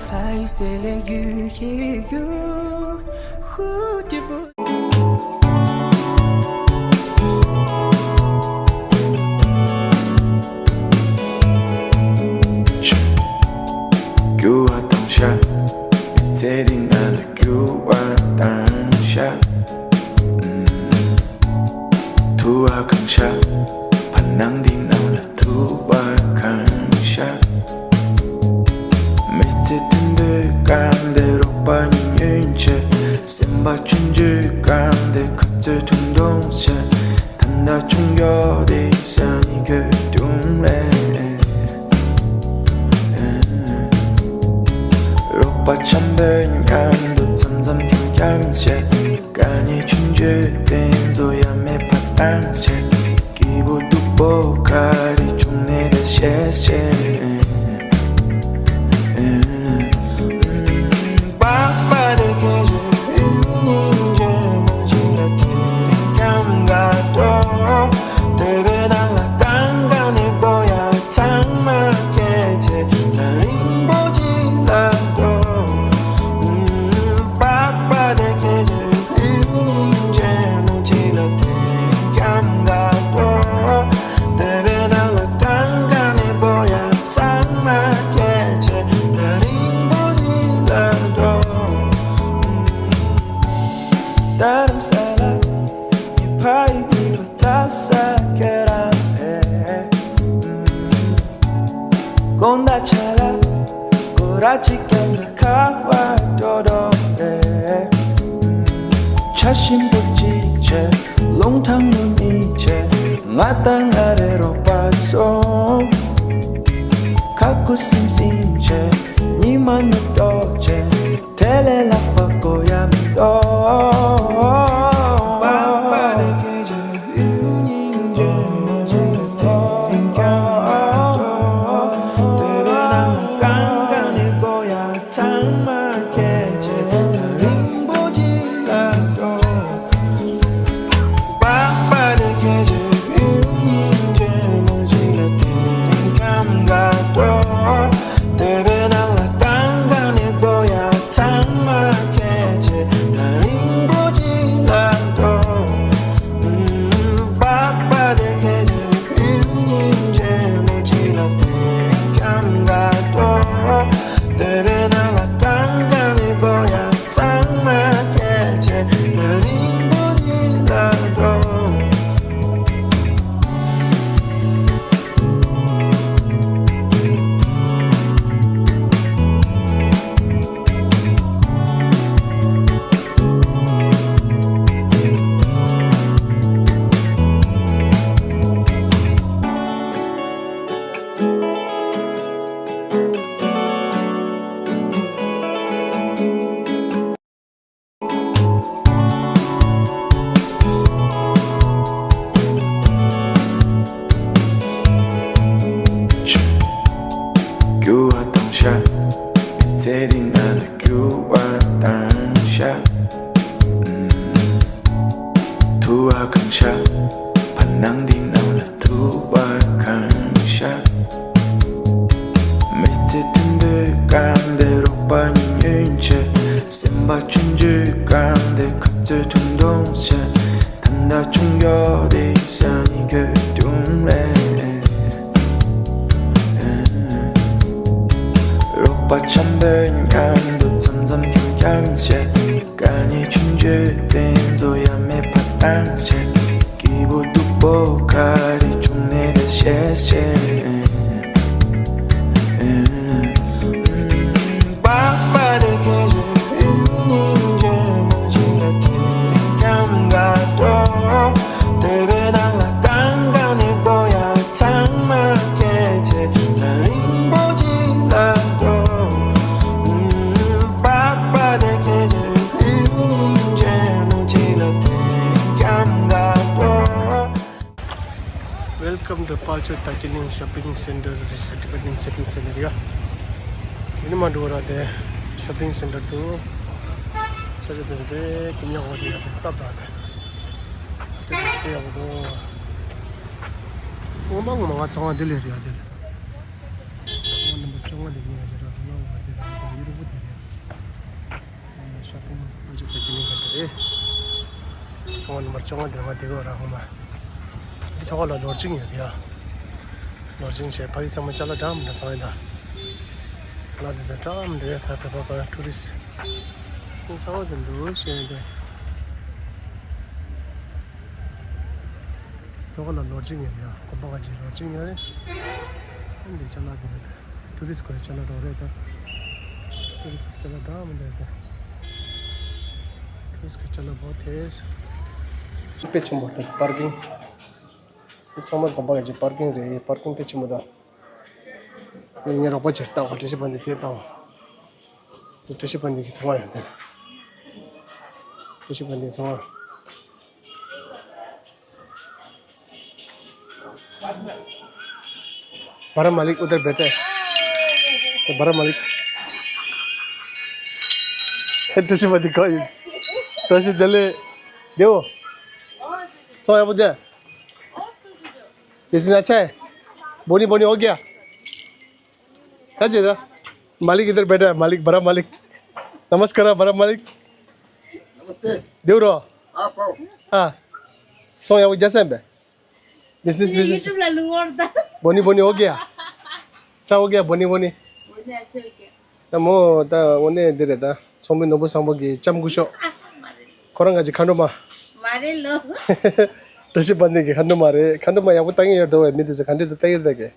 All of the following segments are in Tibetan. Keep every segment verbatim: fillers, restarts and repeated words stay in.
ཕ་ཡུལ་ཟེར་ལེ་ཡུལ་ཞིག་ཡོད། ཧུ་ཏི་པོ། རྒྱུ་བ་དང་ཤ། མི་ཚེ་འདི་ང་ལ་རྒྱུ་བ་དང་ཤ། ཐུ་བ་གང་ཤ། བར་སྣང་འདི་ནང་ལ་ཐུ་བ་གང་ཤ། མི་ཚེ་དུད་འགྲོ་གང་དེ་རོགས་པ་ཉུང་ཉུང་བྱས། སེམས་པ་ཆུང་ཆུང་གང་དེ་ཁ་རྩོད་ཐུང་ཐུང་བྱས། ད་ལྟ་ཆུང་ཡོད་དེ་ས་ནི་གོས་ཐུང་རེད། རོགས་པ་འཆམ་པོའི་མཉམ་དུ་འཆམ་འཆམ་འཁྱམ་འཁྱམ་བྱས། དཀའ་ངལ་ཆུང་ཆུང་དེ་ཚོ་ཡང་མེད་པ་བཏང་བྱས། སྐྱིད་པོ་སྡུག་པོ་ག་རེ་བྱུང་ནས་ད་ཤེས་ཤེས། དགོང་དག་ཆ་ལ་སྐོར་ར་གཅིག་ཀྱང་ཁ་བ་འགྲོ་འགྲོ་རེད། ཆ་ཞིམ་པོ་གཅིག་བྱས། རླུང་ཐང་ངུ་གཉིས་བྱས། ང་དང་ང་རེ་རོགས་པ་སོང་། ཁ་ཁུ་སིམ་སིམ་བྱས། ཉི་མ་ནུབ་ཏོག་བྱས། དེ་ལས་ལྷག་པ་དགོས་ཡ་མི་འདུག་རྒྱུ་བ་དང་ཤ། མི་ཚེ་འདི་ང་ལ་རྒྱུ་བ་དང་ཤ། ཐུ་བ་གང་ཤ། བར་སྣང་འདི་ནང་ལ་ཐུ་བ་གང་ཤ། མི་ཚེ་དུད་འགྲོ་གང་དེ་རོགས་པ་ཉུང་ཉུང་བྱས། སེམས་པ་ཆུང་ཆུང་གང་དེ་ཁ་རྩོད་ཐུང་ཐུང་བྱས། ད་ལྟ་ཆུང་ཡོད་དེ་ས་ནི་གོས་ཐུང་རེད། རོགས་པ་འཆམ་པོའི་མཉམ་དུ་འཆམ་འཆམ་འཁྱམ་འཁྱམ་བྱས། དཀའ་ངལ་ཆུང་ཆུང་དེ་ཚོ་ཡང་མེད་པ་བཏང་བྱས། སྐྱིད་པོ་སྡུག་པོ་ག་རེ་བྱུང་ནས་ད་ཤེས་ཤེས། Welcome to Palcho Tatiling Shopping Center, Tibet Shopping Center. ཡ། ཡིན་མ་འགྲོ་ར་དེ་shopping center དུ་ས་ཆ་དེ་དེ་ཀུན་ཡག་པོ་དེ་ཡག་པོ་སྟབས་དག་དེ་དེ་ཡག་པོ་འདུག་སྔོན་མ་སྔོན་མ་ང་ཚང་མ་དེ་ལས་རེད་ཡ། དེ་ལས་ང་number བཅོ་ལྔ་དེ་ཉེ་བ་ཟེར་ར། དེ་ནང་ང་དེ་ར། ཡུ་རོབ་དེ་རེད། ཤོ་པིང་ཨ་ཅེ་ད་ཅི་ནི་ག་ཤ་རེད། ཚོང་ཁང་ནམ་བར་བཅོ་ལྔ་དེར་མ་དེ་གོ་ར་ཧོ་མ། འདི་ཐོག་ལ་ལོར་ཅིང་ཡོད་ཡ། ལོར་ཅིང་བྱས་ཕ་ཡུལ་ཚང་མ་ཅ་ལག་འདྲ་མི་འདྲ་ཚང་ཡིན་ད། ལ་དེ་ཚ་འདྲ་མི་འདྲ་ཡ་ད་བོད་པ་པ་ཊུ་རི་སི་ཚང་བ་དེ་འདུག་ཤེས་ཡིན་ཏེ། ཚོགས་ལ་ལོར་ཅིང་ཡོད་ཡ། གོམ་པ་ག་ཅིག་ལོར་ཅིང་ཡོད་རེད། འདི་ཅ་ལག་དེ་རེད། ཊུ་རི་སི་ཁོ་རེ་ཅ་ལག་འགྲོ་རེད་ད། ཊུ་རི་སི་ཅ་ལག་འདྲ་མི་འདྲ་རེད། ཊུ་རི་སི་ཅ་ལག་བོ་དེ། དཔེ་ཆེན་པོ་དེ་པར་ཀིང་། འདི་ཚང་མ་གོམ་པ་ག་ཅིག་པར་ཀིང་རེད། པར་ཀིང་དཔེ་ཆེན་པོ་ད། ངའི་རོགས་པ་ཅིག་ལྟ་བ་བཀྲ་ཤིས་དཔལ་ལྡན་དེ་ལྟ་བ། བཀྲ་ཤིས་དཔལ་ལྡན་གྱི་ཚོང་བ་ཡང་དེ། བཀྲ་ཤིས་དཔལ་ལྡན་ཚོང་བ། बारह मालिक उधर बैठे हैं। बारह मालिक। བཀྲ་ཤིས་དཔལ་ལྡན་གོ་ཡིན། བཀྲ་ཤིས་བདེ་ལེགས། དེའོ། ཚོང་ཡག་པོ་བྱས། ये चीज़ अच्छा है। बोनी बोनी हो गया। क्या चाहिए था? मालिक इधर बैठा है, मालिक, बड़ा मालिक। नमस्कार, बड़ा मालिक। नमस्ते। देवरो। आप आओ। हाँ। सो या जैसे बे। Business, business. YouTube ला लूंगा और दा। बोनी बोनी हो गया। अच्छा हो गया, बोनी बोनी। बोनी अच्छा हो गया। ད་མོ་ད་འོ་ནས་འདི་རེད་ད། ཚོང་དཔོན་ནོར་བུ་བཟང་པོ་གི་ལྕམ་སྐུ་ཞབས། ཁོ་རང་ག་ཅིག་མཁའ་འགྲོ་མ། མ་རེད་ལོ། བཀྲ་ཤིས་དཔལ་ལྡན་གྱི་མཁའ་འགྲོ་མ་རེད། མཁའ་འགྲོ་མ་ཡག་པོ་ལྟ་གི་ཡོད་དོ་བས། མི་དེ་ཚོ་ག་འདྲ་འདུག་ལྟ་གི་རེད་ད་གི།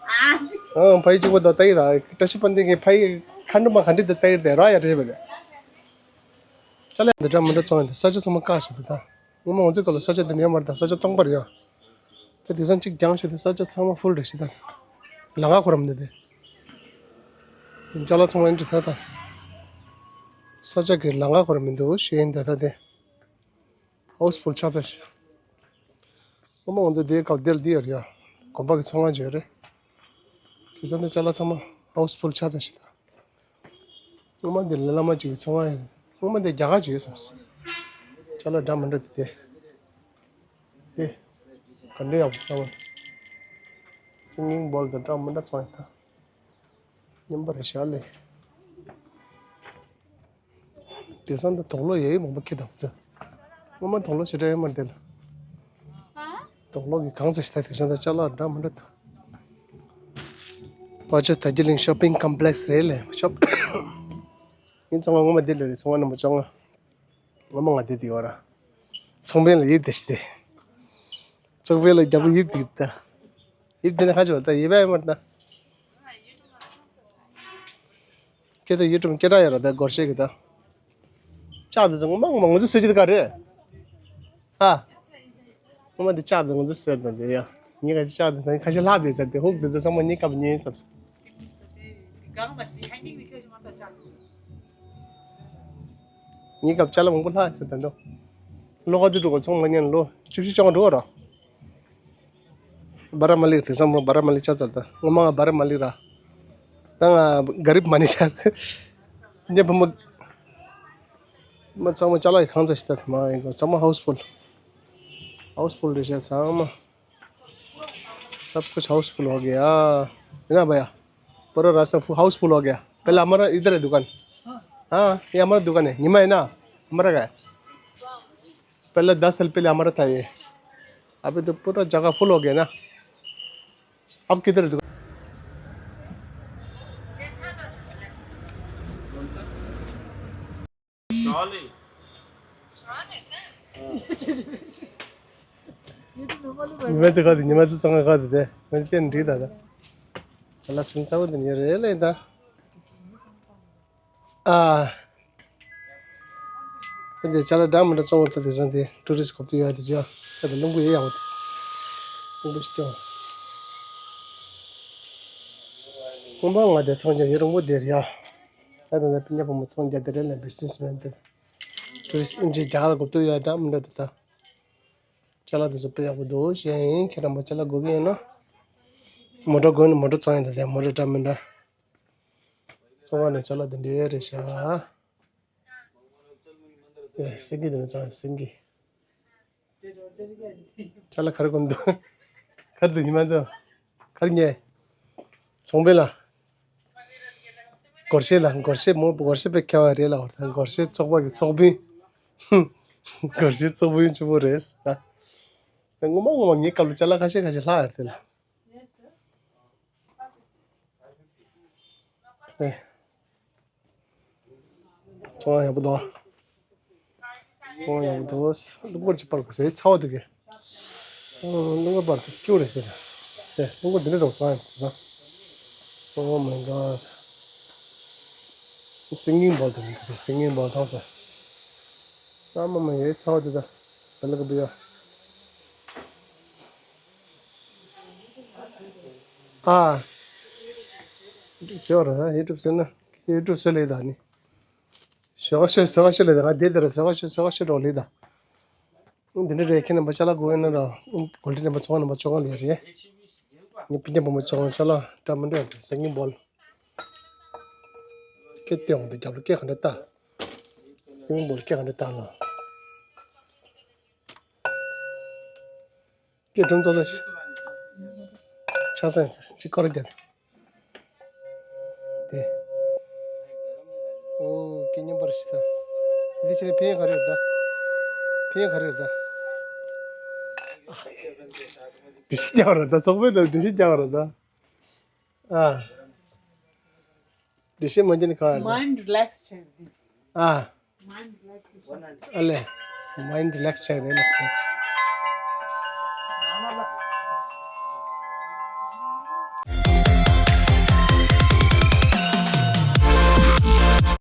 ཨ་ཙི། ཨང་ཕ་ཡི་གཅིག་པོ་དང་ལྟ་གི་ར། བཀྲ་ཤིས་དཔལ་ལྡན་གྱི་ཕ་ཡི་མཁའ་འགྲོ་མ་ག་འདྲ་འདུག་ལྟ་གི་རེད་ད་ར། ཡ་བཀྲ་ཤིས་དཔལ་ལྡན། ཅ་ལག་འདི་འདྲ་མི་འདྲ་བཙོང་ཡོད་དེ། ས་ཆ་ཚང་མ་བཀག་ཤག་ད་ད། སྔོན་མ་ང་ཚོའི་སྐབས་ལ་ས་ཆ་འདི་འདྲ་ཡོད་མ་རེད་ད། ས་ཆ་སྟོང་པ་རེད་ཡ། ད་དེང་སང་གཅིག་རྒྱང་ཤོད་དེ་ས་ཆ་ཚང་མ་ཧྥུལ་རེད་ཤག་ད། ལམ་ཁ་ཁོ་རང་མི་འདུག་དེ། ཅ་ལག་ཚང་མ་ཨེ་འདྲ་ད་ད། ས་ཆ་གི་ལམ་ཁ་ཁོ་རང་མི་འདུག་ཞེས་ཡིན་ད་ད་དེ། ཧའུ་སི་ཕུལ་ཆགས་ཚར་ཤག་སྔོན་མ་ང་ཚོ་དེའི་སྐབས་དེ་ལ་འདི་ཡོད་རེད་ཡ། གོམ་པ་གི་ཚོང་ཁང་ཅིག་ཡོད་རེད། དེང་སང་དེ་ཅ་ལག་ཚང་མ་ཧའུ་སི་ཕུལ་ཆགས་ཚར་ཤག་ད། སྔོན་མ་འདི་ལ་བླ་མ་གཅིག་གི་ཚོང་ཁང་ཡིན། སྔོན་མ་འདི་རྒྱ་གར་གཅིག་ཡོད་བསམས། ཅ་ལག་འདྲ་མི་འདྲ་དེ་དེ། དེ། ག་འདྲ་ཡག་པོ་བསམ། སིང་གིང་བོལ་དང་འདྲ་མི་འདྲ་ཚང་ཡིན་ད། མཉམ་པ་རེད་ཤག་ལས། དེང་སང་ད་དུག་ལོག་ཡས་མང་པོ་ཁྱེར་ད་བུ་ཚ། སྔོན་མ་དུག་ལོག་ཞེ་དྲག་ཡོད་མ་རེད་དེ་ལ། དུག་ལོག་གི་གང་ཚ་ཞིག་ད་དེང་སང་ད་ཅ་ལག་འདྲ་མི་འདྲ་ད། པ་ཅོ་དར་ཇི་ལིང་ཤོ་པིང་ཀམ་པི་ལེགས་རེད་ལས་ཤོབ། ཡིན་ཚང་མ་སྔོན་མ་འདི་ལ་རེད། ཚོང་བ་རྣམ་པ་བཅོ་ལྔ། སྔོན་མ་ང་འདི་འདི་བ་ར། ཚོང་དཔོན་ལ་ཡིབ་དེ་ཞིག་དེ། ཚོང་དཔོན་ལ་རྒྱབ་ཡིབ་དེ་ད། ཡིབ་དེ་ནས་ཁ་ཅོ་ད་ཡིབ་ཡ་མ་ད། ཁྱེད་ད་ཡུ་ཊུབ་སྐད་གྲགས་ཡོད་ར་ད་སྒོར་གཞས་གི་ད། ལྕགས་དེ་ཚོ་ངོ་མ་ངོ་མ་ང་ཚོ་ཟེར་གྱི་ད་ག་རེད། ཨ། ངོ་མ་འདི་ལྕགས་དེ་ང་ཚོ་ཟེར་ད་འདི་ཡ། ངས་ག་ཅི་ལྕགས་དེ་ད་ཁ་ཤས་ལྷག་དེ་ཟེར་དེ་ཧུག་དེ་ཚོ་ཚང་མ་ངའི་སྐབས་ཉན་བསམ། ངའི་སྐབས་ཅ་ལག་མང་པོ་ལྷག་ཟེར་ད་འདོ། ལོ་ག་ཚོད་འགྲོ་གོ་ཚོང་མ་ཉན་ལོ་བཅུ་བཞི་བཅོ་ལྔ་འགྲོ་གོ་ར། བ་ར་མ་ལི་དེང་སང་མོ་བ་ར་མ་ལི་ཆགས་ཚར་ད། ངོ་མ་ང་བ་ར་མ་ལི་ར། ད་ང་ག་རིབ་མ་ནི་ཤར། འདི་བུ་མོ། མ་ཚང་མ་ཅ་ལག་གི་གང་ཚ་ཞིག་ད་མ་ཡིན་གོ་ཚང་མ་ཧའུ་སི་ཕུལ། ཧའུ་སི་ཕུལ་རེད་ཤག་ཚང་མ། सब कुछ हाउसफुल हो गया। है ना भैया? पूरा रास्ता फु-, हाउसफुल हो गया। पहले हमारा इधर है दुकान। हाँ, ये हमारा दुकान है। निमा है ना? हमारा का है। पहले दस साल पहले हमारा था ये। अभी तो पूरा जगह फुल हो गया ना। अब किधर है दुकान? ཉི་མ་ཚེ་ག་དེ་ཉི་མ་ཚེ་ཚང་མ་ག་དེ་དེ་ང་ཚེ་བསྟན་འགྲིག་ད་ད། ཅ་ལག་སེམས་ཚ་བོ་དེ་ཉེ་རེད་ལེ་ད། ཨ། ད་དེ་ཅ་ལག་འདྲ་མི་འདྲ་བཙོང་བ་ད་དེ་སང་དེ་ཊུ་རི་སི་གོ་ཏུ་ཡོད་དེ་ཅི་ཡ། ད་དེ་རླུང་བུ་ཡེ་ཡག་པོ་དེ། རླུང་བུ་ཞིག་སྐྱོང་། སྔོན་མ་ང་དེ་ཚོང་རྒྱག་ཡེ་རླུང་བུ་དེ་རེད་ཡ། ད་ད་ད་པི་ཉ་བུ་མོ་ཚོང་རྒྱག་དེ་རེད་ལེ་བི་སི་ནེ་སི་མེན་དེ། ཊུ་རི་སི་ཨིན་ཇི་རྒྱ་གར་གོ་ཏུ་ཡོད་འདྲ་མི་འདྲ་དེ་ད། ཅ་ལག་དེ་ཚོ་དཔེ་ཡག་པོ་འདུག་ཞེས་ཡིན། ཁྱེད་རང་པ་ཅ་ལག་དགོས་ཀྱི་ཡིན་ན། མོ་ཊ་དགོས་ན་མོ་ཊ་བཙོང་ཡིན་ད་དེ་མོ་ཊ་འདྲ་མི་འདྲ། བཙོང་བ་ནས་ཅ་ལག་དེ་འདྲའི་རེད་ཤག་ཨེ་སེང་གེ་དེ་ནས་བཙོང་ཡིན་སེང་གེ། ཅ་ལག་ག་རེ་དགོས་འདུག་ག་རེ་འདུག་ཉི་མ་ཚོ། ག་རེ་ཉོས། ཚོང་དཔོན་ལ། སྒོར་གཞས་ལ་སྒོར་གཞས་མོ་སྒོར་གཞས་པའི་ཁྱད་པར་རེད་ལ། ད་སྒོར་གཞས་ཚོགས་པ་གི་ཚོགས་དཔོན། སྒོར་གཞས་ཚོགས་དཔོན་ཆེན་པོ་རེད་ད། ད་ངོ་མ་ངོ་མ་ངའི་སྐབས་ལ་ཅ་ལག་ཁ་ཤས་ཁ་ཤས་ལྷག་ཡོད་དེ་ལ། ཨེ། ཚོང་ཡག་པོ་འདུག་ཚོང་ཡག་པོ་འདུག་རླུང་འཁོར་གཅིག་པར་དགོས་ཟེར་ཚ་བ་འདུག་གས། རླུང་འཁོར་པར་དུ་སྐྱོ་རེད་ཟེར། ཨེ། རླུང་འཁོར་འདི་འདྲ་འདུག་ཚོང་ཡག་དེ་ཚང་། Oh my god. སིང་གིང་བོལ་དེ་འདུག་སིང་གིང་བོལ་མཐོང་ས། ཨ་མ་མ་ཡའི་ཚ་བ་དེ་ད། བེ་ལ་ག་བི་ཡ། ཨ། ཟེར་བ་ར་ད་ཡུ་ཊུབ་ཟེར་ན་ཡུ་ཊུབ་ཟེར་ལེ་ད་ནི། ཟོ་ཁ་ཤོད་ཟོ་ཁ་ཤོད་ལེ་ད། ང་དེ་དེར་ཟོ་ཁ་ཤོད་ཟོ་ཁ་ཤོད་རོགས་ལེ་ད། འདི་འདྲ་རེད། ཁྱེད་རྣམ་པ་ཅ་ལག་དགོས་ཡོད་ན་ར། གོལ་ཌི་རྣམ་པ་ཚོང་རྣམ་པ་ཅོ་ག་ལེ་རེད། ངས་པིན་ཀྱ་བུ་མོ་ཅོ་ག་ཅ་ལག་འདྲ་མི་འདྲ་རེད། སིང་གིང་བོལ། སྐད་བཏོན་འོང་དུས་རྒྱབ་ལ་སྐད་ག་འདྲ་ལྟ། སིང་གིང་བོལ་སྐད་ག་འདྲ་ལྟ་ལ། སྐད་སྒྲོམ་ཙག་ཙག་ཆགས་སེམས་ཅིག་སྐོར་རྒྱབ། དེ། ཨོ་སྐད་སྙན་པར་ཞིག་ད། དེ་ཕྱིར་ཕན་ག་རེ་ཡོད་ད། ཕན་ག་རེ་ཡོད་ད། འགྲེལ་བཤད་རྒྱག་རོགས་ད། ཚོགས་པའི་ནང་འགྲེལ་བཤད་རྒྱག་རོགས་ད། ཨ། འགྲེལ་བཤད་མ་བྱས་ན་ག་རེ་ད། Mind relax བྱས་ནས། ཨ། Mind relaxation. ཨ་ལེ། Mind relax བྱས་རེད་ལ་ཟེར།